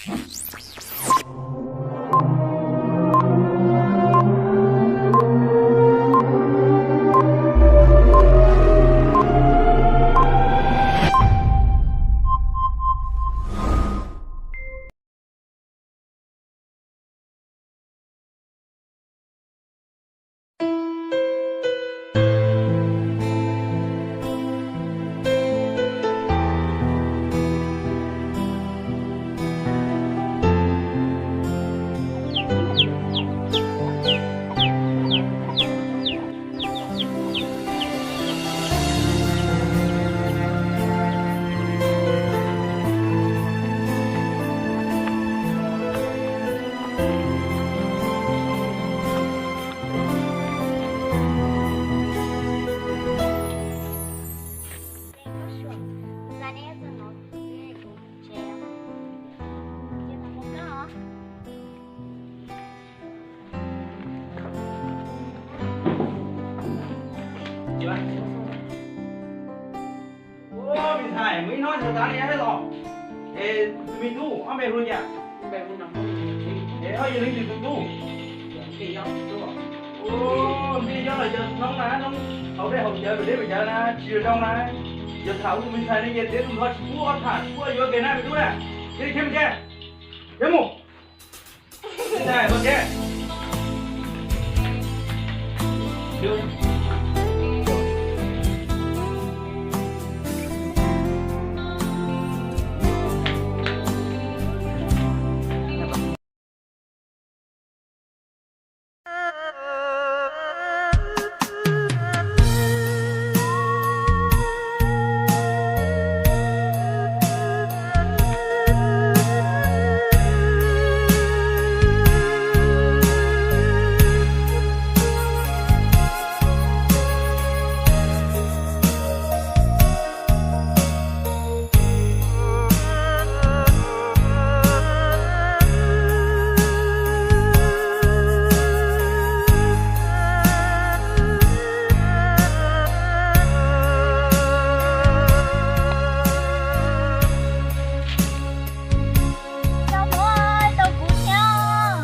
Ua, me ntxhais, mus ib hnub tsis tau tas li thiab los? Es tus me tub ob npe hu li cas? Es koj yog leej twg tus tub? Ua, ntiaj teb los yog noob na, noob haus dej haus cawv, pem deb pem cawv na, tsis zoo na. Yog tham ua tus me ntxhais ne ces tiav tus nplho tsis pub tham, tsis pub yuav kiag na me tub na. Khiav li, khiav mus tsev. Khiav mus. Ntxhais, mus tsev. Tau muab tau kuv thiab.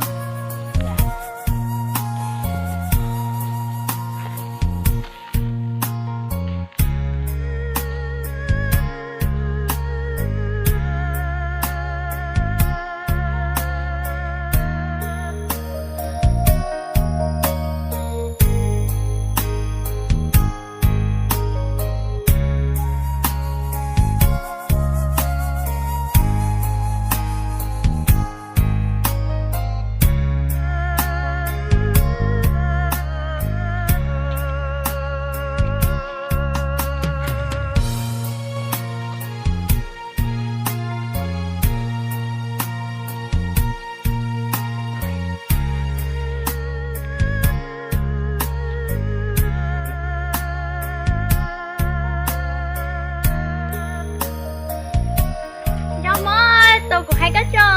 Nco mog, tos kuv hais koj tso.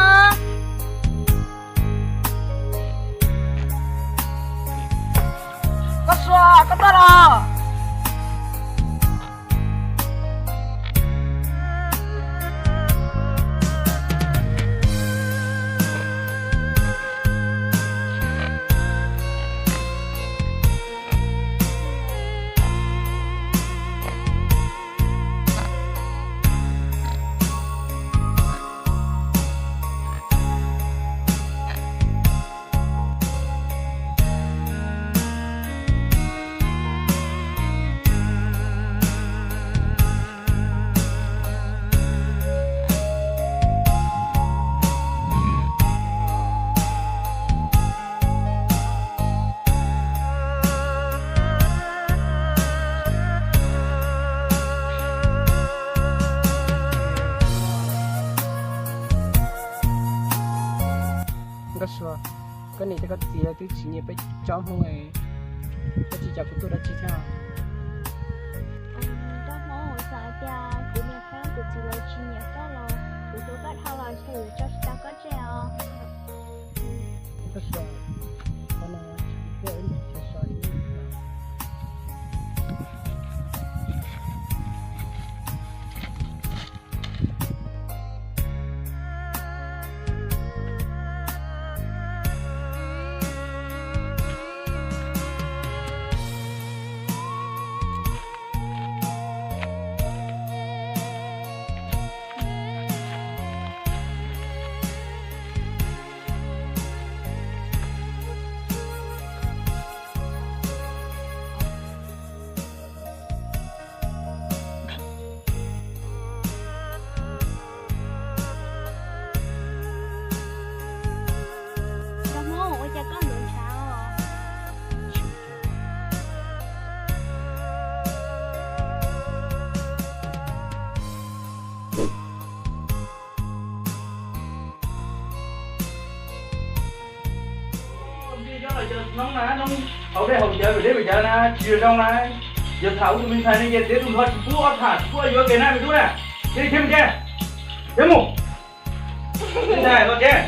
Koj Sua, koj tuaj los? Nkauj Sua, koj niam thiab koj txiv twb tsis nyiam peb tsob Hmoob, koj tsis coj kuv tuaj dab tsi thiab? Tsob Hmoob, kuv xav hais tias kuv niam thiab kuv txiv lawv tsis nyiam koj los kuv hlub koj dhau los ntshe yuav tso tsis tau koj tseg os. Nkauj Sua, qhov no tsis tuaj ib ntus thiab so ib ntus. Noob na, noob haus dej haus cawv, pem dej pem cawv na, tsis zoo na. Yog tham ua tus me ntxhais ne ces tias tus nplog tsis pub ob tham, tsis pub yuav ke na me tub na. Khiav li, khiav mus ke, khiav mus. Me ntxhais los tsev.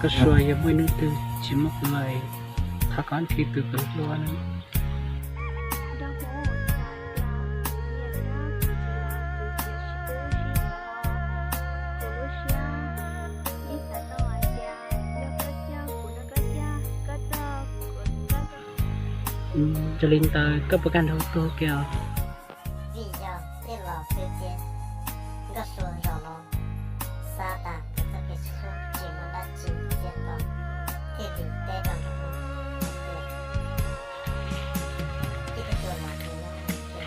Koj suav yog muaj ib hnub twg tsis muaj kuv lawm, thov koj nrhiav tus koj hlub na. Yog li ntawd koj puas kam nrog kuv tuag kiag os? Vim yog tej los xwb thiab, Nkauj Suav zaum no xav tas txoj kev sib hlub tsis muaj dab tsi thiaj tau, thiaj li teb rau nraum no tias, ib tug tuag los nyob ua ke.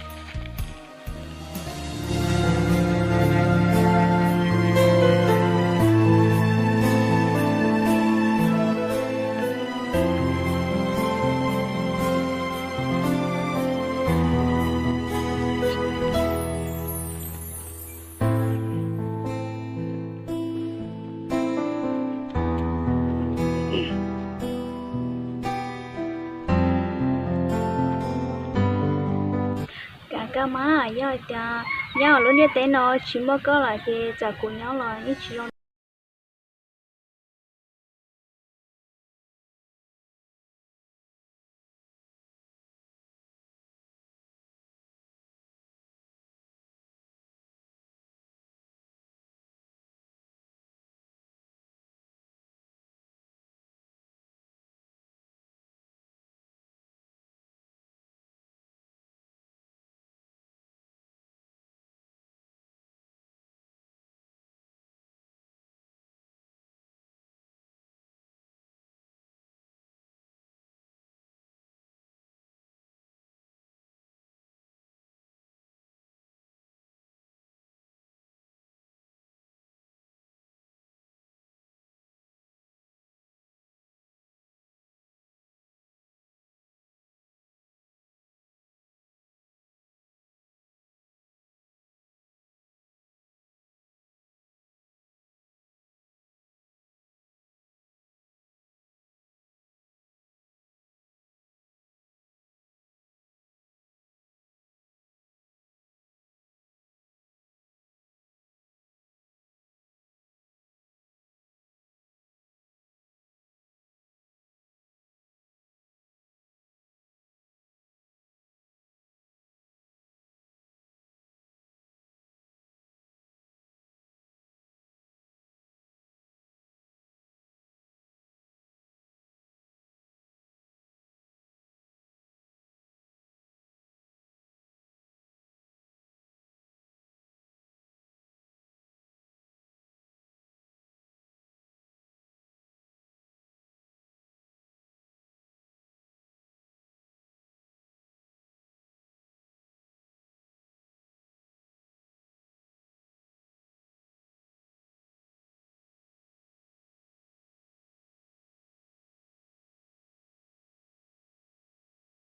Kam koj mas, yog tias nyob lub ntiaj teb no tsis muaj koj lawm ces txawm kuv nyob los yeej tsis zoo.